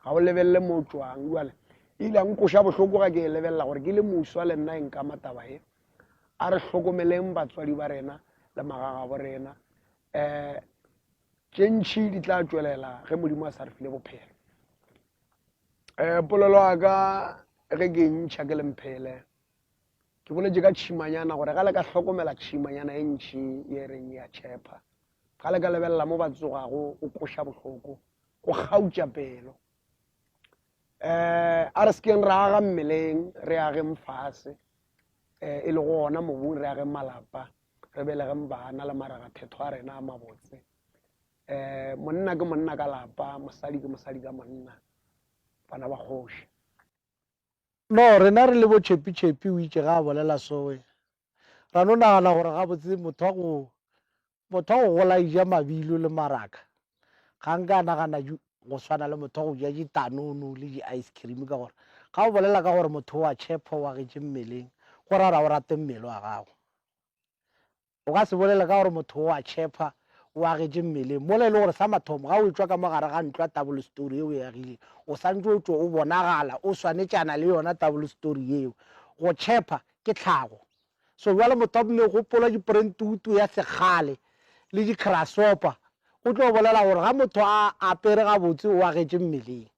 Speaker 2: ga o lebelele mo o tšwang jale e ile ya nkoša bohloko ga ke e lebelela gore ke le moswa le nna e nkama taba e a re hlokomeleng batswadi ba rena le magagabo rena um tše ntšhi di tla tšwelela ge modimo a sa re file bophelo um polelo ya ka ge ke ntšha ke lemphele ke boletše ka tšhimanyana gore ga le ka hlokomela tšhimanyana e ntšhi ye reng ya tšhepha ga le ka lebelela mo ba tsogago o koša bohloko go kgautša pelo um a re sekeng ra aga mmeleng re ageng fase um e le gona mobung re ageng malapa re belegeng bana le maragathetho a rena a mabotse um monna ke monna ka lapa mosadi ke mosadi ka monna bana ba kgoši
Speaker 9: No, rena re le bo tšhepi-tšhepi o itše ga a bolela sowe. Ra no nagana gore gabotse motho wa go motho wa go gola eja mabilo le maraka ga nka a nagana go swana le motho wa go ja ditanono le di-ice cream ka gore ga o bolela ka gore motho wa tšhepha o agetše mmeleng go ra gore o rate mmele wa gago. O ka se bolele ka gore motho o a tšhepha, o agetše mmeleng, mola e le gore sa mathomo ga o etšwa ka mo gare ga ntlo ya tabolostori ye o e agileng, o santše o tšwe o bonagala o swanetšana le yona tabolostori yeo. Go tšhepha ke tlhago. So bjale motho wa megopolo ya diporentutu ya sekgale. le dikrasopa o tlo bolela gore ga motho a apere gabotse o agetše mmeleng.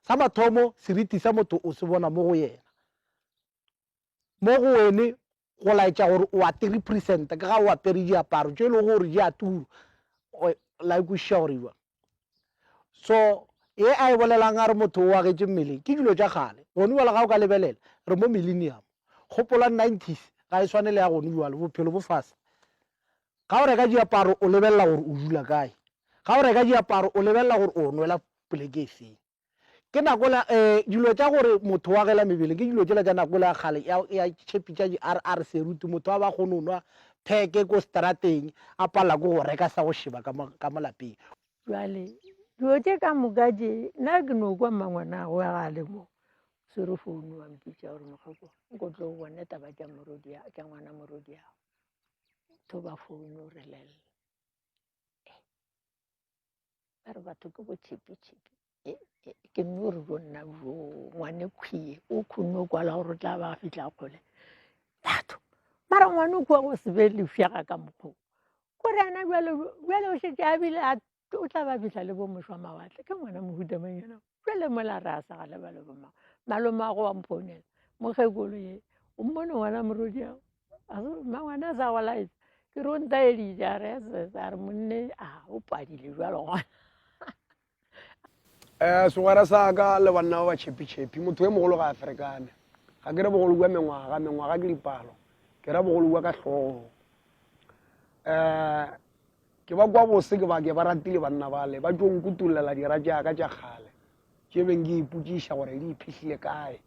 Speaker 9: Sa mathomo seriti sa motho o se bona mo go yena. Mo go wene go laetša gore o a te-representa ke ga o apere diaparo tše e lego gore di a tura. La e kwešiša gore jwang? So ye a e bolelang a re motho o agetše mmeleng ke dilo tša kgale. Gone bjale ga o ka lebelela re mo millennium. Gopola nineties ga e swane le ya gone bjale, bophelo bo fase. Ga o reka diaparo o lebelela gore o dula kae. Ga o reka diaparo o lebelela gore o nwela poleke efeng. Ke nako la um dilo tša gore motho wa gela mebele ke dilo tšela tša nako la kgale ya ya tšhepi tša di RR seruti motho a ba kgone go nwa pheke ko strateng a palela ke go reka sa go šeba ka mo ka mo lapeng.
Speaker 3: Bjale dilo tše ka moka tše nna ke no kwa mmangwanagwe ga a le mo swere founu wa mpitša gore mokgekolo nko tlo bone taba tša morodi tša ngwana morodiago thoba founu re lelle ba re batho ke bo tšhipi-tšhipi e, e, ke nno re jo nna jo ngwane khwie o khonne o kwala gore o tla ba fitlha kgole batho mara ngwane o kua go se be lefšega ka mokgoo kore ana jale jale o šetse a bile o tla ba fitlha le bo mošwa mawatle ke ngwana mohuta mang yena jale mola re a sa ga le ba le bomang malomago wa mphounela mokgekolo ye o mmone ngwana morodiago Mmangwane a sa go laetša ke re o ntaeditše a re ss a re monne a o padile jalo gona.
Speaker 2: Um segwera sa ka le banna ba ba tšhepitšhepi motho e mogolo ga a ferekane ga ke re bogolo bja mengwaga mengwaga ke dipalo ke ra bogolo bja ka hlogong um ke ba kwa bose ke ba ke ba ratile banna bale ba tlo nkutulela dira tša ka tša kgale tše beng ke ipotšiša gore di iphihlile kae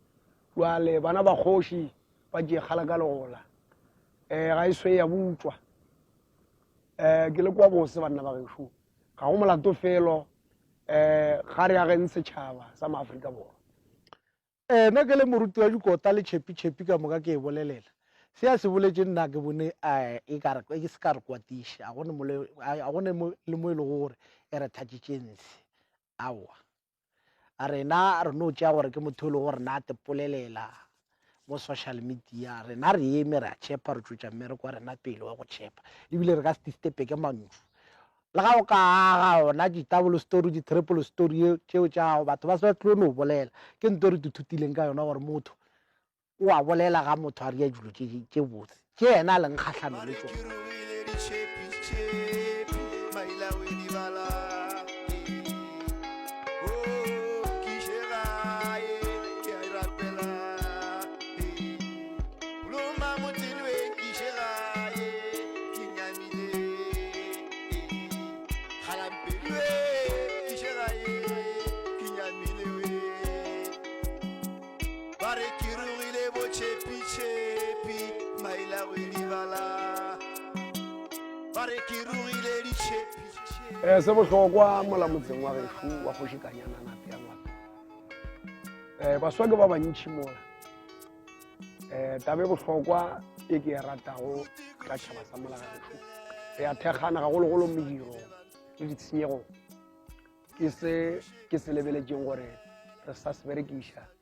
Speaker 2: jwale bana ba kgoši ba tšee kgala ka legola um ga e swe ya butšwa um ke le kwa bose banna ba gešo ga go molato felo um ga re ageng setšhaba sa maaforika borwa
Speaker 9: um nna ke le moruti wa dikota le tšhepi-tšhepi ka moka ke e bolelela se a se boletše nna ke bone um e ka re e se ka re kwatiša ga gone le mo e lego gore e re thatšitše ntshe aowa A rena re no tšea gore ke motho e le gore na tepolelela mo social media rena re eme re a tšhepa re tšwetša mmereko wa rena pele wa go tšhepa ebile re ka se distepe ke mantšu le ga o ka aga ona di-double story di-triple story tšeo tša gago batho ba se ba tlo no bolela ke nto re ithutileng ka yona gore motho O a bolela ga motho a ria dilo tše tše botse tše yena a leng kgahlanong le tšona.
Speaker 1: Ba re ke rogile bo tšhepi-tšhepi, maila go idibala. Ba re ke rogile ditšhepi-tšhepi.
Speaker 2: Eh, se bohlokwa mola motseng wa gešo wa kgoši Kanyana Nape ya Ngwato. Eh, baswa ke ba bantši mola. Eh, taba e bohlokwa e ke e ratago ka tšhaba sa mola ga gešo. Re a thekgana gagologolo medirong le ditshenyegong. Ke se ke se lebeletšeng gore re sa se berekiša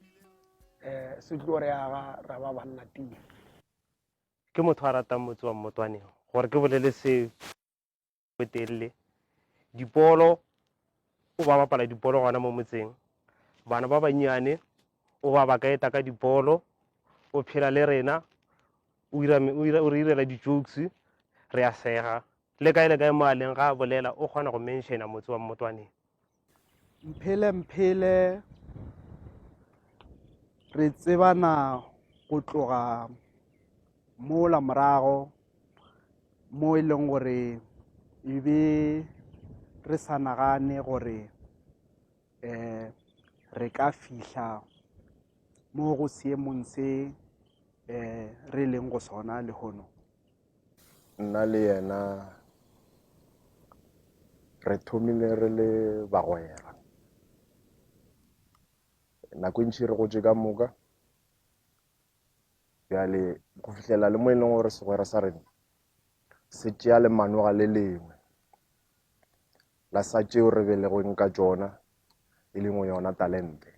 Speaker 2: um se tlo re aga ra ba banna tia.
Speaker 6: Ke motho a ratang motse wa Mmotwaneng gore ke bolele se botelele. Dipolo o ba bapala dipolo gona mo motseng. Bana ba bannyane o ba ba ka eta ka dipolo, o phela le rena, o re irela di-jokes, re a sega. Le kae le kae mo a leng ga a bolela o kgona go menšena motse wa Mmotwaneng.
Speaker 12: Mphele Mphele re tsebana go tloga mola morago mo e leng gore e be re sa nagane gore um re ka fihla mo go seemong se um re leng go sona lehono.
Speaker 13: Nna le yena re thomile re le bagwera. Nako e ntši re gotše ka moka. Bjale go fihlela le mo e leng gore segwera sa rena se tšea lemanoga le lengwe la sa tšeo re belegweng ka tšona e leng yona talente.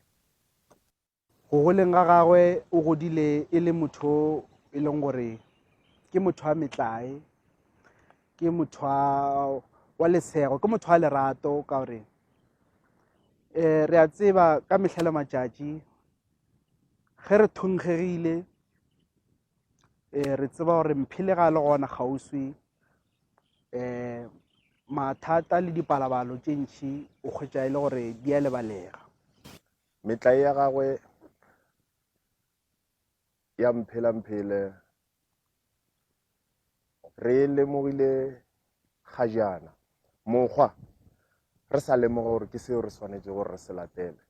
Speaker 12: Go goleng ga gagwe o godile e le motho e leng gore ke motho wa metlae. Ke motho wa wa lesego, ke motho wa lerato ka gore um re a tseba ka mehla le matšatši ge re thonkgegile um re tseba gore mphele ga le gona kgauswi um mathata le dipalabalo tše ntši o kgwetša e le gore di a lebalega.
Speaker 13: Metlae ya gagwe ya Mphela Mphele re e lemogile gajaana. Mokgwa re sa lemoga gore ke seo re swanetše gore re se latele.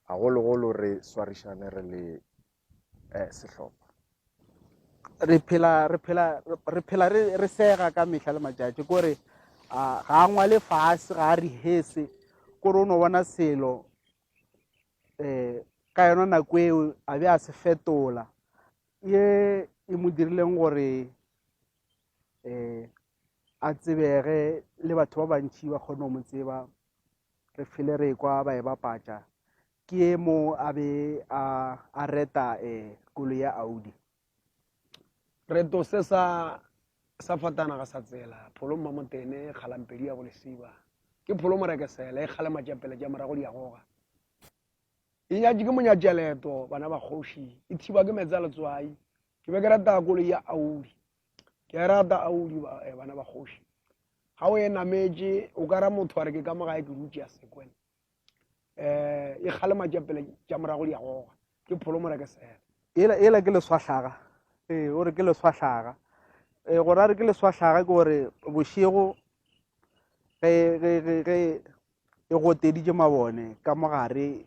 Speaker 13: Gagologolo re swarišane re le eh, sehlopha.
Speaker 12: Re phela re phela re phela re re sega ka mehla le matšatši kore ga a ngwale fase ga a rehearse kore o no bona selo um ka yona nako eo a be a se fetola ye e mo dirileng gore um a tsebege le batho ba bantši ba kgone go mo tseba re fele re kwa ba e bapatša ke mo a be a a reta um koloi ya Audi.
Speaker 2: Reto se sa sa fatana ga sa tsela pholo mmamotene kgalampedi ya bolesiba ke pholo morekesela e kgalema tša pele tša morago di a goga e nyatše ke monyatša leeto bana ba kgoši e thiba ke meetse a letswai ke be ke rata koloi ya Audi ke a rata Audi ba, eh, bana ba kgoši ga o e nametše o ka ra motho a re ke ka mo gae ke dutše ya sekwene um e kgalema tša pele tša morago di a goga ke pholo morekesela
Speaker 12: ela ela ke leswahlaga ee o re ke leswahlaga ee gore a re ke leswahlaga ke gore bošego ge ge ge ge e goteditše mabone ka mogare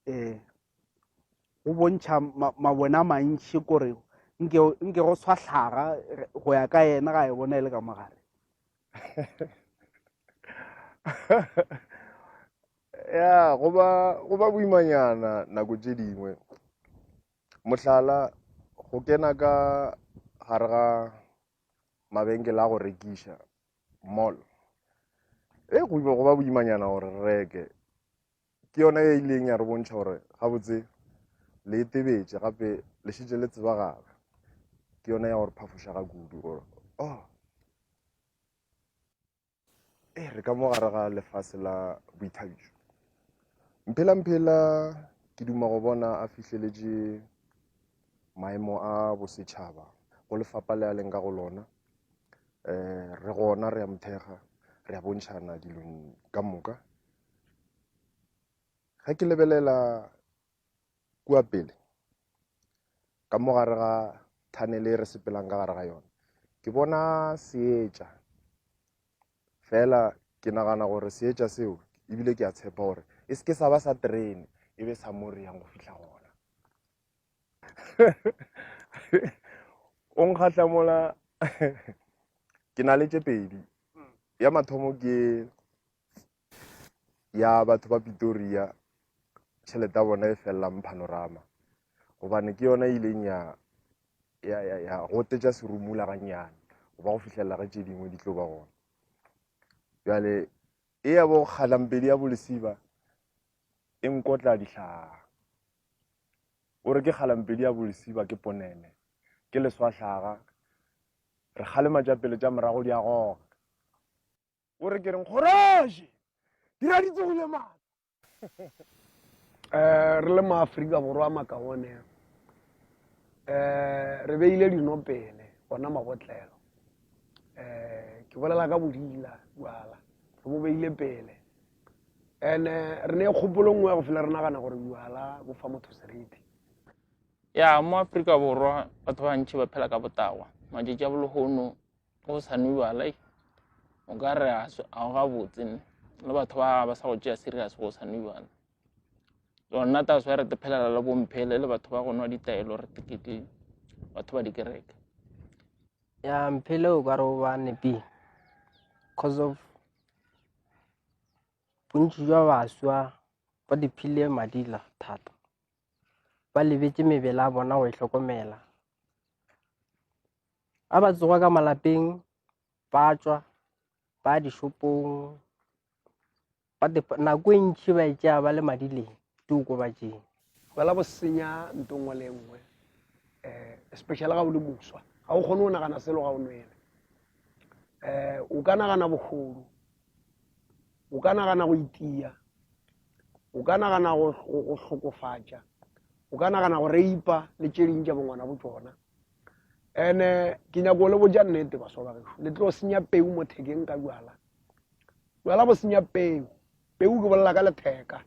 Speaker 12: um go bontšha mabone a mantši kore nke nke go swahlaga go ya ka yena ga e bona e le ka mogare
Speaker 13: ya go ba go ba boimanyana nako tše dingwe mohlala go kena ka gare ga mabenkele a go rekiša mall e go go ba boimanyana gore re reke ke yona e ileng ya re bontšha gore gabotse le etebetše gape le šetše le tsebagala ke yona ya gore phafoša ga kudu gore oh e re ka mo gare ga lefase la boithabišo mphela mphela ke duma go bona a fihleletše maemo a bosetšhaba go lefapha le a leng ka go lona um re gona re a mothega re a bontšhana dilong ka moka ge ke lebelela kua pele ka mo gare ga thanele e re sepelang ka gare ga yona ke bona seetša fela ke nagana gore seetša seo ebile ke a tshepa gore e se ke sa ba sa terene e be sa mo re yang go fihla gona o nkgahla mola ke na le tše pedi ya mathomo ke ya batho ba Pretoria tšhelete ya bona e felelang panorama gobane ke yona e ileng ya ya ya ya gotetša serumula gannyane go ba go fihlelela ge tše dingwe di tlo ba gona bjale e ya bo kgalampedi ya bolesiba e nkotla dihlaa o re ke kgalampedi ya bolesiba ke ponene ke leswahlaga re kgalema tša pele tša morago di a goga o re ke reng kgoroše dira di tsogile maatla
Speaker 2: um re le maaforika borwa a makaone um re beile dino pele gona mabotlelo um ke bolela ka bodila bjala re bo beile pele and-e re ne kgopolo nngwe ya go fela re nagana gore bjala bo fa motho seriti
Speaker 14: ya mo Afrika Borwa batho ba bantši ba phela ka botagwa matšatši a bolehono go sa nwe bjala o ka re a o gabotse ne le batho ba ba sa go tšea serious go sa nwe bjala lona taso ya re te phelela le bomphele le batho ba go nwa ditaelo re tekete batho ba dikereke
Speaker 7: ya mphele o ka re o ba nepile cause of bontši jwa baswa ba diphile madila thata ba lebetše mebele a bona go e hlokomela Ga ba tsoga ka malapeng ba tšwa ba dishopong ba nako e ntši ba e tšea ba le madileng diokobatšing.
Speaker 2: Bjala bo senya nto nngwe le nngwe um especially ga o le moswa ga o kgone go nagana selo ga o nwele. Um o ka nagana bohodu, o ka nagana go itia, o ka nagana go hlokofatša, o ka nagana go reipa le tše ding tša bongwana bo tšona. Ene ke nyako le botša nnete baswa ba gešo, le tlo senya peu mo thekeng ka bjala. Bjala bo senya peu, peu ke bolela ka letheka.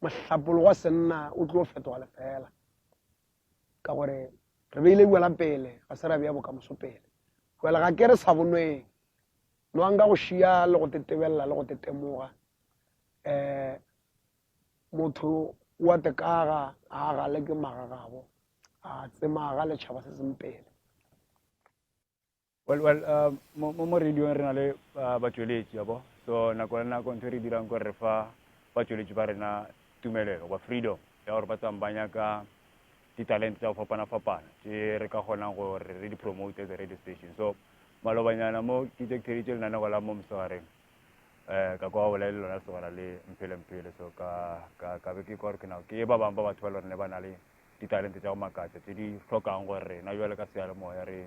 Speaker 2: Mohlapologo wa senna o tlo fetoga lefela. Ka gore re beile bjala pele, ga se ra bea bokamoso pele. Jwale ga ke re sa bonweng, nwang ka go šia le go tetebelela le go tetemoga. Um motho wa tekaga a gale ke magagabo, a tsemaga le tšhaba se seng pele.
Speaker 15: Well, well, uh, mo, mo radiong re na le uh, batšweletši yabo so nako le nako ntho e re dirang kore re fa batšweletši ba rena tumelelo goba freedom ya gore ba tsang ba nyaka ditalente tša go fapana-fapana tše re ka kgonang gore re di promote as a radio station. So malobanyana mo ke tše ke theeditše lenanego la mo mosegareng um ka kwa bolela le lona lesogana le Mphele Mphele, so ka ka ka be ke kwa gore ke nao ke ba bangwe ba batho ba le gore ne ba na le ditalente tša go makatša tše di hlokang gore rena jwale ka seyalemoya re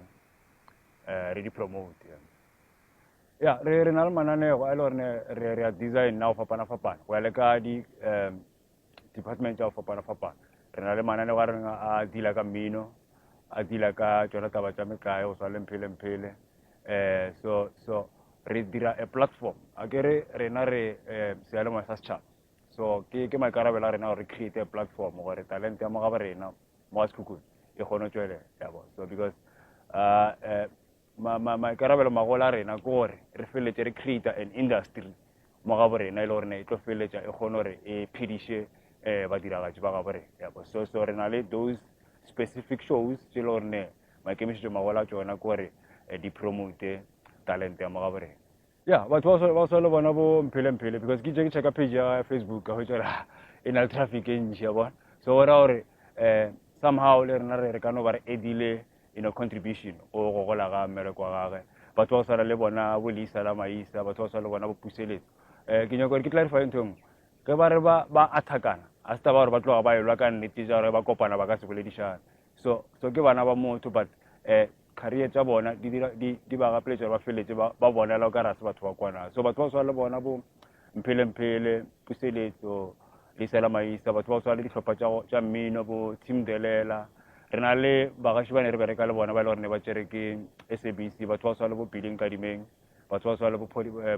Speaker 15: eh, re di promote. Ya re re na le mananego a e le gore ne re re a design na go fapana-fapana go ya le ka di um department tša go fapana-fapana. Re na le mananego a reng a deala ka mmino, a deala ka tšona taba tša metlae go swana le Mphele Mphele. Um so so re dira a platform a ke re rena re um seyalemoya sa setšhaba, so ke ke maikarabelo a rena gore re create a platform gore talente ya mo gabo rena mo ga Sekhukhune e kgone go tšwelela ya bona. So because uh, uh, maikarabelo magolo a rena ke gore re feleletše re create an industry mo gabo rena e le gore ne e tlo feleletša e kgone gore e phediše um badiragatši ba gabo rena ya bona. So so re na le those specific shows tše e le gore ne maikemišetšo magolo a tšona ke gore di promote talente ya mo gabo rena. Ya batho ba swa le bona bo Mphele Mphele, because ke itše ke checka page ya Facebook ka hwetša gore e na le traffic e ntši ya bona. So go ra gore um somehow le rena re ka no ba re addile you know contribution go go gola ga mmereko wa gage. Batho ba go swana le bona bo Leisa la Maisa, batho ba go swana le bona bo Puseletso. Um ke nyaka gore ke clarify ntho e nngwe, ge ba re ba ba attackana a se taba gore ba tloga ba elwa ka nnete ja gore ba kopana ba ka se boledišane. So so ke bana ba motho, but um career tša bona di dira di di ba gapeletša gore ba feletse ba ba bonela o ka re se batho ba kwana. So batho ba swana le bona bo Mphele Mphele, Puseletso, Leisa la Maisa, batho ba swana le dihlopha tša tša mmino bo Team Delela. Re na le bagaši ba ne re bereka le bona ba e le gore ne ba tšere ke SABC, batho ba swana le bo Billy Nkadimeng, batho ba swana le bo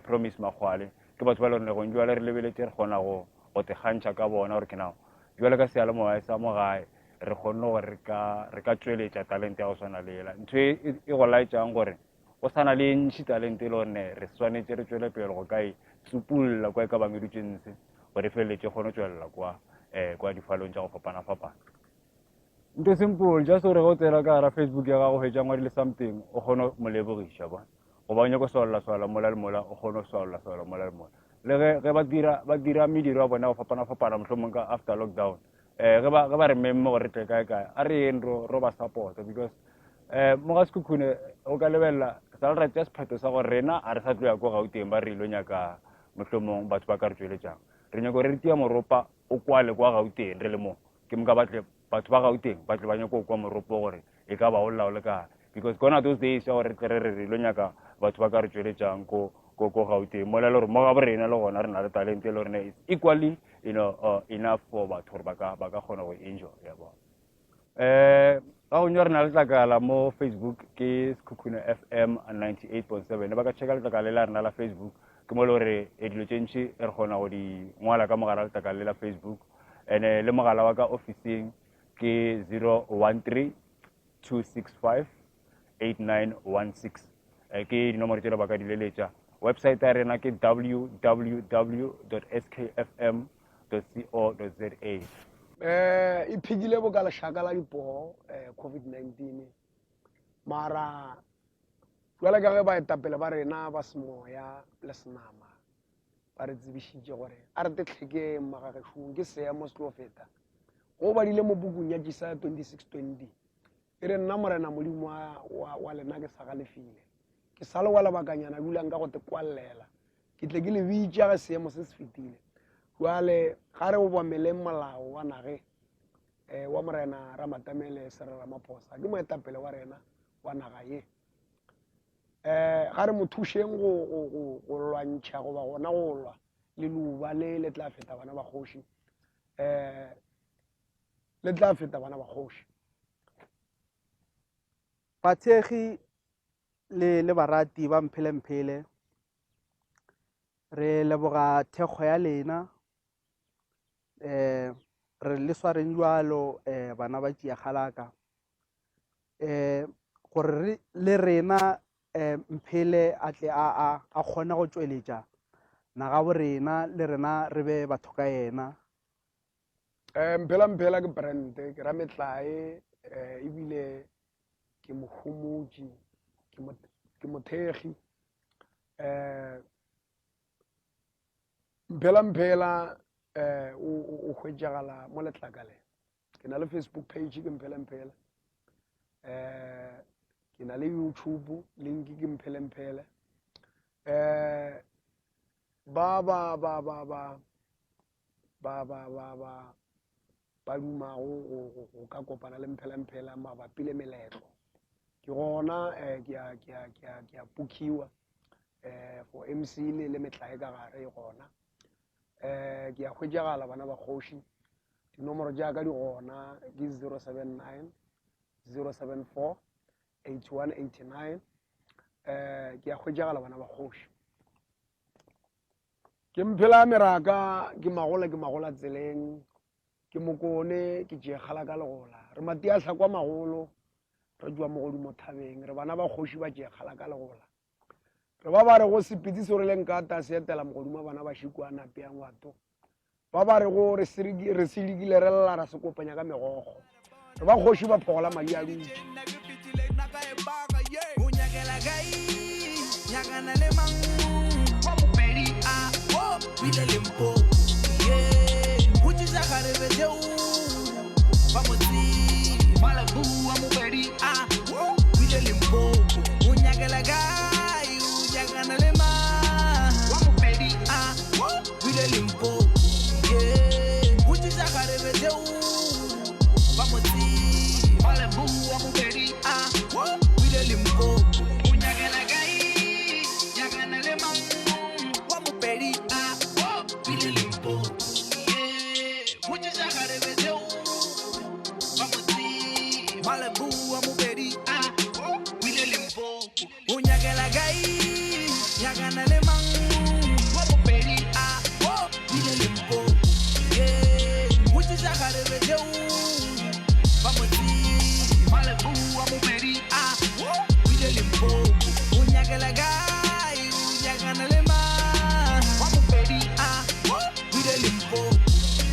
Speaker 15: Promise Makgwale, ke batho ba e le gore ne gong jwale re lebeletse re kgona go go tekgantšha ka bona gore ke nao jwale ka seyalemoya sa mo gae re kgonne gore re ka re ka tšweletša talente ya go swana le ela. Ntho e e go laetšang gore go sana le ntšhi talente e le gore re swanetše re tšwele pele go ka e tsupulla kwa e ka bang e dutše ntshe gore e feleletše kgone go tšwelela kwa um kwa difalong tša go fapana-fapana. Ntho simple, just gore ge o tsena ka gara Facebook ya gago hwetša ngwadile something o kgone go mo lebogiša bona, goba o nyako swalola-swalola mola le mola o kgone go swalola-swalola mola le mola. Le ge ge ba dira ba dira mediro ya bona go fapana-fapana mohlomong ka after lockdown um ge ba ge ba re memme gore re tle kae kae a re yeng ro ro ba support-a, because um mo ga Sekhukhune o ka lebelela sa le ra tšea sephetho sa gore rena a re sa tlo ya ko Gauteng ba re ilo nyaka mohlomong batho ba ka re tšweletšang. Re nyaka gore re tia moropa o kwale kwa Gauteng re le mo, ke moka ba tle batho ba Gauteng ba tle ba nyako kwa moropo gore e ka ba o lla o le kae, because gona those days ya gore re tle re re re ilo nyaka batho ba ka re tšweletšang ko ko ko Gauteng mola e le gore mo gabo rena le gona re na le talente e le gore is equally you know uh, enough for batho gore ba ka ba ka kgona go enjoy ya bona. Eh ga go re na le tlakala mo Facebook ke Sekhukhune FM 98.7, ba ka checka letlakala le la rena la Facebook, ke mo le gore dilo tše ntši re kgona go di ngwala ka mogala letlakala le la Facebook. Ene le mogala wa ka officing ke 013 265 8916, ke dinomoro tšela ba ka di leletša. Website ya rena ke www skfm co za.
Speaker 2: Eh e phikile bo ka lešaka la dipoo eh COVID-19, mara jwale ka ge baetapele ba rena ba semoya le senama ba re tsebišitše gore a re tetlhekeng magagešong ke seemo se tlo feta. Go badile mo pukung ya Jesaya 26:20 e re nna Morena Modimo wa, wa, wa lena ke sa galefile, ke sa le wa lebakanyana dulang ka go te kwallela, ke tle ke le bitša ge seemo se se fetile. Jwale ga re obameleng molao wa nage eh, wa Morena Ramatamele Cyril Ramaphosa, ke moetapele wa rena wa naga ye. Um ga re mo thušeng go, go, go, go lwantšha goba gona go lwa le leuba le le tla feta bana ba kgoši. Um le tla feta bana ba kgoši.
Speaker 12: Bathekgi le le barati ba Mphele Mphele, re leboga thekgo ya lena. Um re le swareng jwalo um bana ba tšeagalaka. Um gore re le rena um Mphele a tle a a a kgone go tšweletša naga bo rena le rena re be batho ka yena.
Speaker 2: Um Mphela Mphela ke brand, ke ra metlae um ebile ke mohomotši, ke mothekgi. Um Mphela Mphela um o hwetšagala mo letlakaleng. Ke na le Facebook page ke Mphele Mphele. Um ke na le YouTube link ke Mphele Mphele. Um ba ba ba ba ba ba ba ba ba ba dumago go, go, go ka kopana le Mphela Mphela mabapi le meletlo. Ke gona eh, ke a, ke a, ke a, ke a pukhiwa eh, for MC le, le metlae ka gare e gona. Eh, ke a hwetšagala bana ba kgoši. Dinomoro tša ka di gona ke 079 074 8189. Eh, ke a hwetšagala bana ba kgoši. Ke mphela meraka, ke magola ke magola tseleng, ke mokone ke tšeekgala ka legola. Re mati a hlakwa magolo, re tšwa mogodumo thabeng, re bana ba kgoši ba tšeekgala ka legola. Re ba ba re go sepitsi se rwele nkata se etela mogodimo bana ba šikwana pea ngwato. Ba ba rego re re selikile re lla ra se kopanya ka megokgo. Re ba kgoši ba phogola madi a dutše.
Speaker 1: Wile Limpopo yeah botšiša kgarebe tšeo ba mo tseba Maleboa Mobedi a wile Limpopo o nyakela kae nyakana le mang wa Mopedi a wile Limpopo yeah botšiša kgarebe tšeo ba mo tseba Maleboa Mobedi a wile Limpopo O nyakela kae nyakana le mang wa Mopedi a wo bile Limpopo yeah botšiša kgarebe tšeo ba mo tseba Maleboa Mopedi a wo bile Limpopo O nyakela kae o nyakana le mang wa Mopedi a wo bile Limpopo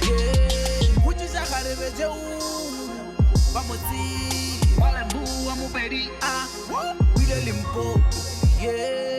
Speaker 1: yeah botšiša kgarebe tšeo ba mo tseba Maleboa Mopedi a Wile Limpopo yeah.